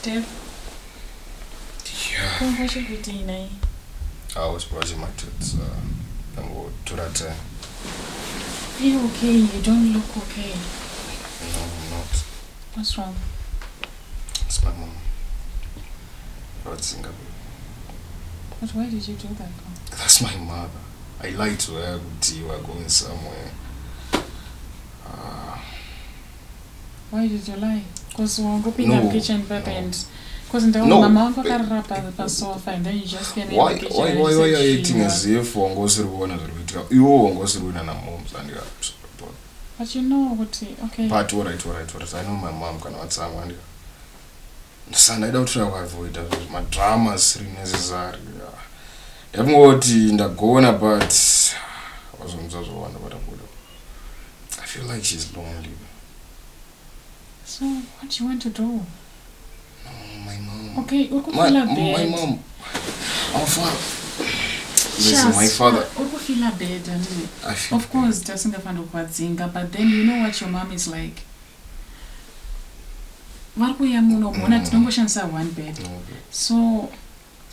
Dave, Yeah. what you doing now? I was brushing my teeth. Ndambotora time. Are you okay? You don't look okay. No, I'm not. What's wrong? It's my mom. Vadzinga. But why did you do that? That's my mother. I lied to her kuti we are going somewhere. Why did you lie? Because wangopinda No, mukitchen papa no. and because ndaona No, mama wangu babe. akarara pasofa and then you just came in Why, the kitchen why, and why, you why said are you she acting was- as if wanga usiri kuona zviri kuitika? Iwo wanga usiri kuina namoms and But you know kuti okay. But alright, alright, alright. I know my mom kana vatsamwa and sandaida kutora kuavoida madrama asiri necessary. Ndakungoti ndagona but wazonzwa zvawanda patabuda. I feel like she's lonely. So what do you want to do? No, my mom. Okay, uri My, kufila my bad. mom. Our father. Listen, my father. Uri kufila bad handiti? I feel Of course tasingafaniri kuvadzinga but then you know what your mom is like. Vari kuuya muno muona tinongoshandisa one bed. No, okay. So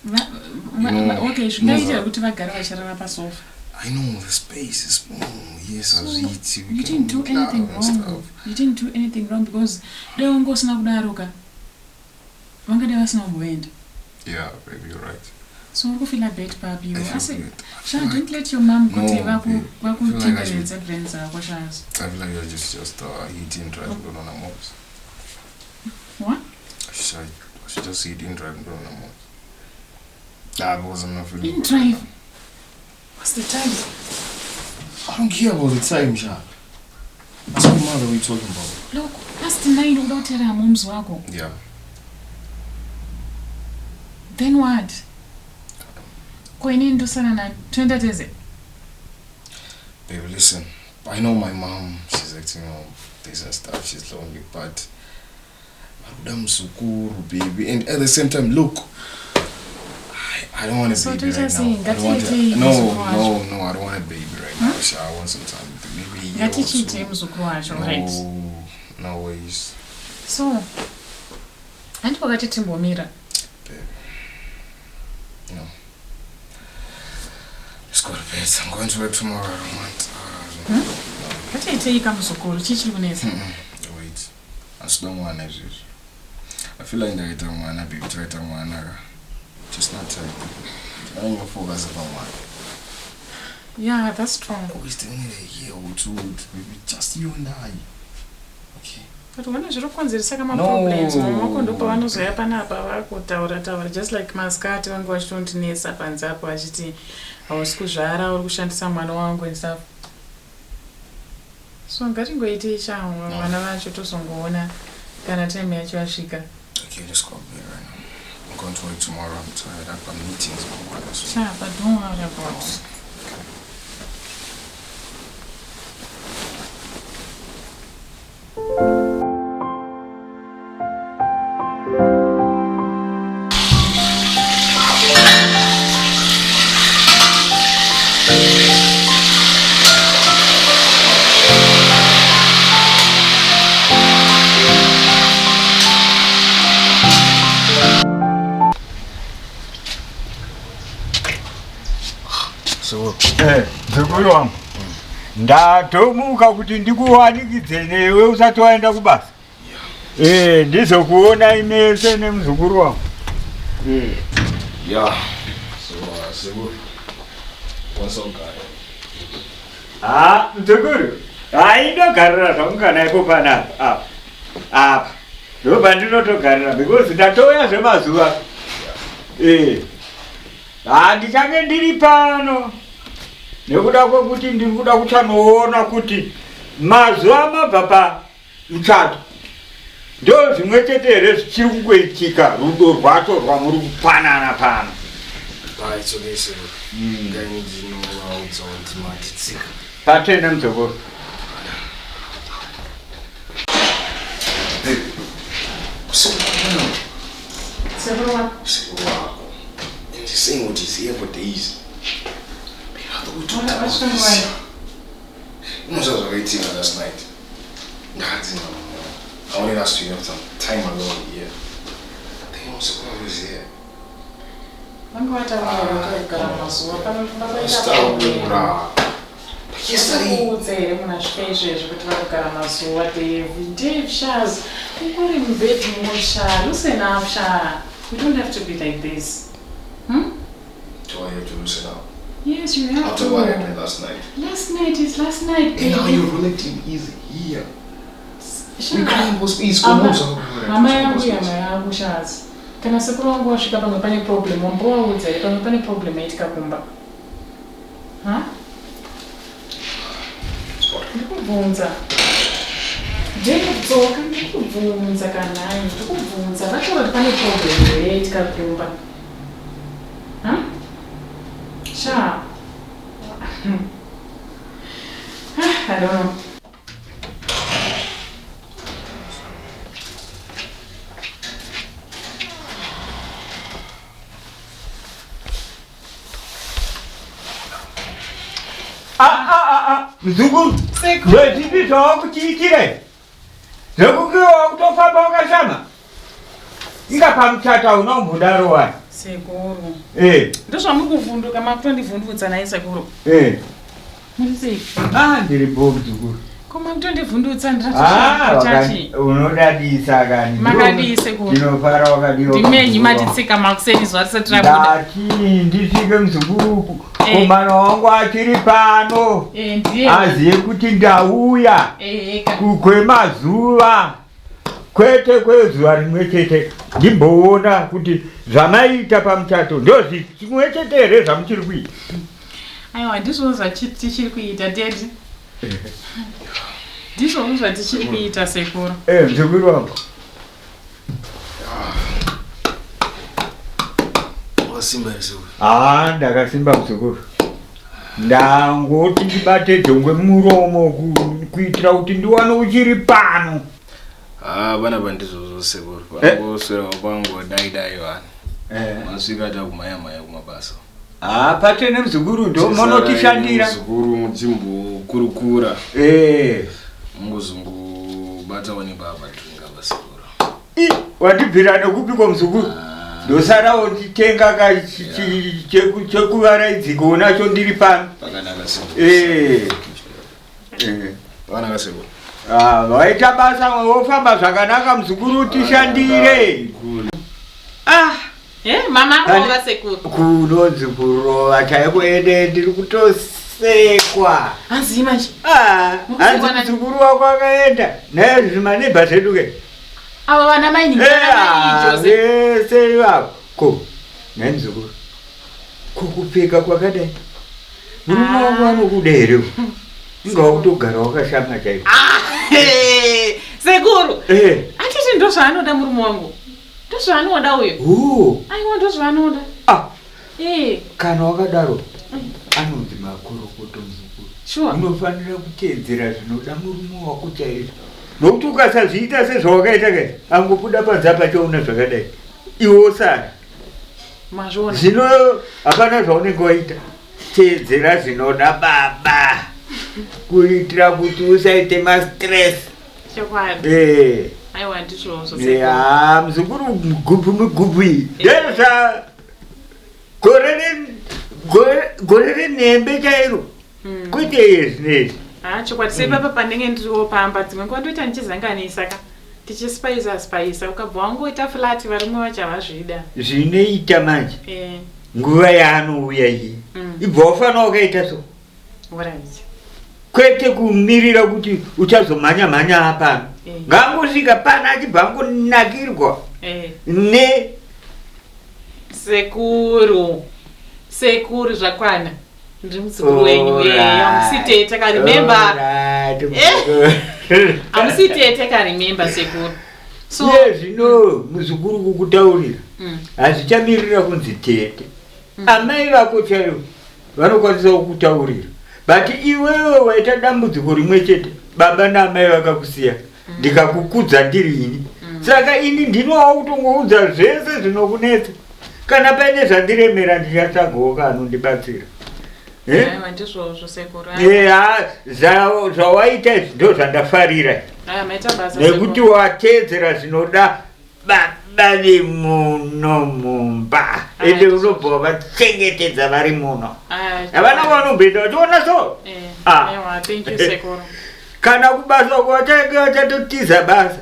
No, okay zvingaitira no. kuti vagare vachirara pasofa. I know the space is small. Yes, So, hazviiti. We You can didn't do look out anything and wrong. stuff. You didn't do anything wrong because dai wanga usina kudaro ka vangadai vasina kumboenda. Yeah, baby, you're right. So uri kufila bad papi I feel asi good. I sha feel like, don't let your mom kuti No, babe. I feel like I should- vakutenderedze brain dzako shazi. I feel like I just eat and drive and go on a moms. What? I should just eat and drive and go on a moms. Nah, because I'm not feeling In good drive. right now. What's the time? I don't care about the time, Sha. That's my mother we talking about. Look, past 9 uda kuteerera moms wako. Yeah. Then what? Ko inini ndosara nani? Toenda teze. Baby, listen. I know my mom, she's acting all this and stuff. She's lonely, but Maruda muzukuru, baby. And at the same time, look, I don't want a So baby don't right you now. say, I don't want a, ngatiitei no, muzukuru wacho. no, no, I don't want a baby right now. Sha, I want some time. with you. Maybe a year or Ngatichiitei two. muzukuru wacho, right? No, no ways, So, handi wakati timbomira. baby. No. Let's go to bed. I'm going to work tomorrow. I don't want. Ngatiitei kamuzukuru, chii chiri kunetsa? Wait. Asida mwana izvezvi. I feel like ndakaita mwana baby, takaita mwana ka. Just not time. Tinongofocus pamwana. Yeah, that's true. We still need a year or two to maybe just you and I. Okay. But vana zviri kukonzeresa kamaproblems No. mama wako ndopavanozoya panapa vakutaura taura just like masikati vange vachitondinetsa panze apo vachiti hausi kuzvara uri kushandisa mwana wangu and stuff so ngatingoitei changu No. vana vacho tozongoona kana time yacho yasvika Okay, let's go to bed right now. I'm going to work tomorrow. I'm tired. I've got meetings. mangwana, so- sha but don't worry about it. So, Mzukuru wangu, ndatomuka kuti ndikuwanikidze newe usati waenda kubasa. Ndizokuona imese nemuzukuru wangu. Yeah. So, so, what's up, guy? Ha, mzukuru, haindogarira zvangu kana ipo panapa apa apa ndopandinotogarira because ndatouya zvemazuva. Ha, ndichange ndiri pano. Nekuda kwekuti ndiri kuda kuchanoona kuti mazuva mabva pamuchato ndo zvimwe chete here zvichiri kungoitika rudo rwacho rwamuri kupanana pano. Ah, it's okay, sir. Ngaini ndinovaudza kuti matitsika. Patene muzukuru. Sekuru wako. Sekuru wako. And he's saying what he's here for days. Babe, I thought we talked about this. Unoziva zvakaitika last night. Ndakadzinga mama. I wanted us to have some time alone here. Then sekuru was here. Vanga vataura kuti kugara mazuva pano pakaita problem. Taura. But yesterday, Kuudza here munhu asvika izvezvi kuti vakugara mazuva Dave. Dave Shaz, ungori mubed musha, loosen up sha. You don't have to be like this. Hmm? do I have to loosen up? Yes, you have After to. what happened last night. Last night is last night, And now baby. your relative is here. Sha. We crying for space. Ama- Mama yangu yama yangu Shaz. Kana sekuru wangu wasvika pamwe pane problem, wambovaudza here pamwe pane problem yaitika kumba. Ha? Ndikubvunza. Ndikudzoka ndikubvunza kanhai, ndikubvunza. Vataura kuti pane problem here yaitika kumba. Ha? Sha. Ah, I don't know. Ah, ah, ah, ah, muzukuru. Sekuru. Ndozvipi zvawakuchiitira izvi? Zvekuti wakutofamba wakashama? Inga pamuchato hauna kumbodaro wani. Sekuru. Eh, Ndozvamuri kuvhunduka makutondivhundutsa naye sekuru. eh. Muri sei? Ah, ndiri bho muzukuru. Ko makutondivhundutsa Ah, ndirachachi. unodadisa kani. Makadii sekuru? Ndinofara wakadiwa. Ndimenyi muzukuru wangu. matitsika makuseni zuva risati rabuda. Ndati ndisvike muzukuru Eh. komana wangu achiri pano Eh, ndiye. aziye kuti ndauya Eh, eka. kwemazuva kwete kwezuva rimwe chete ndimboona kuti zvamaita pamuchato ndozvimwe chete here zvamuchiri kuita. Aiwa ndizvo zvatichiri kuita daddy. Ndizvo zvatichiri kuita sekuru. Eh, muzukuru wangu. Wakasimba here sekuru? Ah, ndakasimba muzukuru. Ndangoti ndibate jongwe muromo kuitira kuti ndiwane uchiri pano. Ah, vana vandizvozvo sekuru. Eh. Vangoswera pangu dai dai vanhu. Eh. Masvika takumhanya mhanya kumabasa. Ah, patene muzukuru ndo munotishandira. Muzukuru muchimbokurukura. Eh. Mungozongobatawo nebaba dringa vasekuru. I, wandibvira nekupiko muzukuru? Ndosarawo nditenga ka chekuvaraidziko nacho ndiri pano. Pakanaka sekuru. Eh. Eh. Pakanaka sekuru. Ah, waita basa wofamba zvakanaka muzukuru tishandire. Ah, Eh, mama Kani- rova sekuru. kunonzi kurova chaiko ende ndiri kutosekwa. Hanzi manje. Ah, hanzi Mukusekwa nani? muzukuru wako akaenda naye zvimanebha zvedu ke. Ava vana mai Eh, ningana mai ah, Jose. vese ivavo. Ko, nhai muzukuru. Ko kupfeka kwakadai. Murume wako anokuda here? Inga wakutogara wakashama chaiko. Ah, eh, sekuru. Eh, Atiti ndozvaanoda murume wangu. Ndozvaanoda uyo. huu. Aiwa ndozvaanoda. Ah, Eh, kana wakadaro anonzi makorokoto muzukuru. sure. Unofanira kuteedzera zvinoda murume wako chaizvo. Nokuti ukasazviita sezvawakaita kai, angobuda panze apa chaona zvakadai. Iwe wosara. Mazviona. Zvino hapana zvaunenge waita. Teedzera zvinoda baba kuitira kuti usaite mastress. Chokwadi. Eh, Aiwa ndizvozvo sekuru. ya muzukuru mugubhu mugubhu iyi. Ndezva gore gore renhembe chairo. Kwete izvi. Ah, chokwadi sepapa pandenge ndiriwo pamba dzimwe nguva ndoita ndichizanganisa ka. Tichispaisa spaisa ukabva wangoita flat varume vacho havazvida. Zvinoita manje Eh, nguva yaanouya iyi. Ibva wafanira wakaita so. alright. Kwete kumirira kuti uchazomhanya mhanya apano. Eh. Ngangosvika pano achibva angonakirwa Eh, ne sekuru. Sekuru zvakwana. Ndiri muzukuru wenyu. Eh, hamusi tete ka remember. Alright, Hamusi tete ka remember sekuru. So Iye zvino muzukuru kukutaurira hazvichamirira kunzi tete. Amai vako chaivo vanokwanisa kukutaurira, but iwewe waita dambudziko rimwe chete, baba naamai vakakusiya, ndikakukudza ndiri ini. Saka ini ndinowawo kutongoudza zvese zvinokunetsa. Kana paine zvandiremera ndichatsvagawo kanondibatsira. Eh? Aiwa, ndizvozvo sekuru. Eh, ha, zvawaita izvi ndo zvandafarira. Aya, maita basa Nekuti sekuru. wateedzera zvinoda baba vemuno mumba, ende unobva wavachengetedza vari muno. Aya, Havana kwanomboenda vachiona so. Eh, Ah. aiwa, thank you sekuru. Kana kubasa uko vachange vachatotiza basa.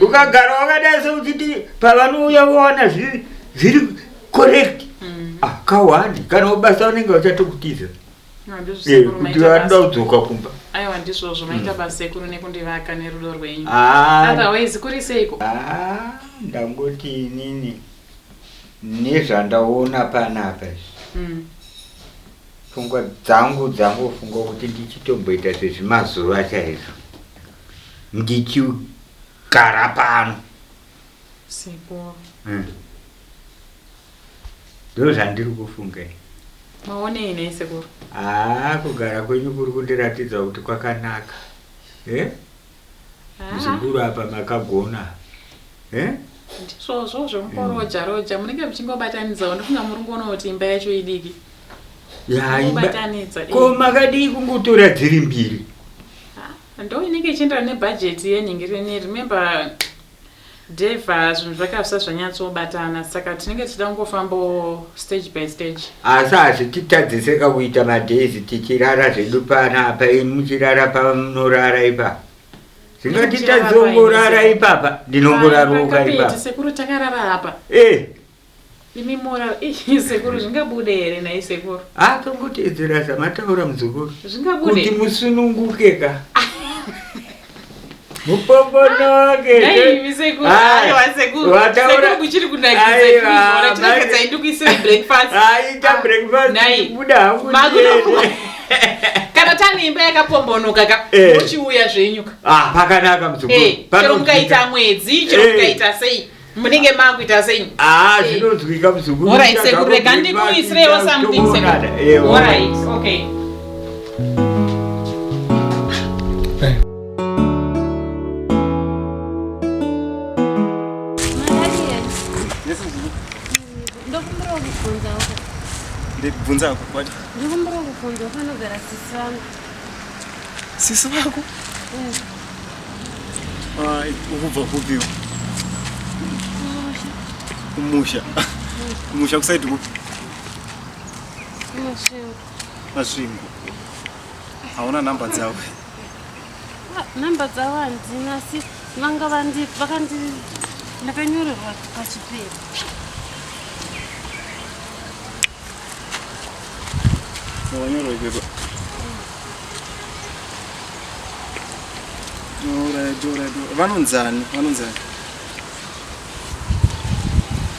Ukagara wakadai seuchiti pavanouya vowana zviri zviri correct, ah, kawani kana kubasa vanenge vachatokutiza. Ah, ndizvo Eh, sekuru, kuti maita vanoda basa. kudzoka kumba. Aiwa, ndizvozvo, maita basa sekuru nekundivaka nerudo rwenyu. Ah, Otherwise kuri seiko? Ah, ndangoti inini nezvandaona panapa izvi, pfungwa dzangu dzangofunga kuti ndichitomboita zvezvimazuva chaizvo ndichigara pano. Sekuru. Ndo zvandiri kufunga ini. Maonei nei sekuru? Haa, kugara kwenyu kuri kundiratidza kuti kwakanaka, eh? Ah. Muzukuru, apa makagona, eh? Ndizvozvo zvemukoroja roja munenge muchingobatanidzawo, ndofunga muri kuona kuti imba yacho idiki. Ya, Kungobatanidza, eh. Ko makadii kungotora dziri mbiri? Ah, ndo inenge ichienderana nebhajeti yenhingirini. Remember Dave, zvinhu zvakavisa zvanyatsobatana, saka tinenge tichida kungofambawo stage by stage. Asi hazvititadziseka kuita madays tichirara zvedu panapa, imi muchirara pamunorara ipapa. Zvingatitadzise kungorara ipapa, ndinongorarawo Pakapeti, ipapa. Sekuru, takarara apa. Eh, Imi mora Ih, sekuru, zvingabude here nhai sekuru? Atongotedzera zvamataura muzukuru, kuti Zvingabude. musununguke ka, mupombonoke. Nhai imi sekuru, Ai, aiwa sekuru, sekuru kuchiri kunakidza. Aiwa, Kuizvona chirekedza indikuisire breakfast. Aita Ah, breakfast. nhai. Buda hangu Makutofunga. ndiende. Kana tane imba yakapombonoka ka, Eh. mochiuya zvenyu ka. Ah, pakanaka muzukuru. Eh, chero Panonzwika. mukaita mwedzi, chero Eh. mukaita sei, munenge makuita sei. Ah, Eh. zvinonzwika muzukuru. Alright sekuru, rega ndikuisirewo something sekuru. Eh, Alright, okay. Ndokumbira kubvunza uko. Ndibvunza ako kwati. Ndikumbira kubvunza panogara sisi vangu. Sisi vako? Ah, ukubva kupiwa kumusha? Kumusha kusaidi kupi? Masvingo. Masvingo. Hauna namba dzavo? Ah, namba dzavo handina, asi vanga vandi vakandi ndakanyorerwa pachipepa. Wakanyorwa ipepa. Alright, alright. Vanonzani? Vanonzani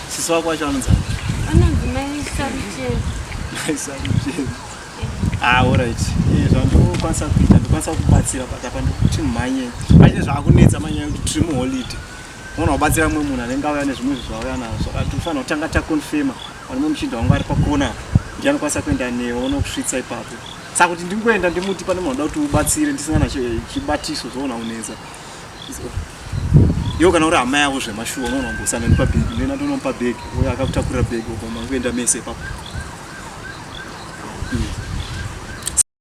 sisi vako vacho? Vanonzani? Anonzi Mai Sarucheni. Maisarucheni. Ah, alright. Eh, zvandokwanisa kuita, ndokwanisa kubatsira, but apa ndikuti mhanye aine zvaakunetsa manyaya yekuti tiri muholiday, unoona kubatsira mumwe munhu anenge auya nezvimwe zvinhu zvaauya nazvo, saka tinofanira kutanga taconfirma. Pane muchinda wangu ari pakona apa, ndiye anokwanisa kuenda newe unokusvitsa ipapo. Saka kuti ndingoenda ndimuti pane munhu anoda kuti ubatsire ndisina na chibatiso, zvoona kunetsa. Iwo kana uri hama yavo zvemashuwa, unoona kumbosana ndipa bhegi, ndoenda ndonomupa bhegi, uyo akakutakurira bhegi, ubva mangoenda mese ipapo.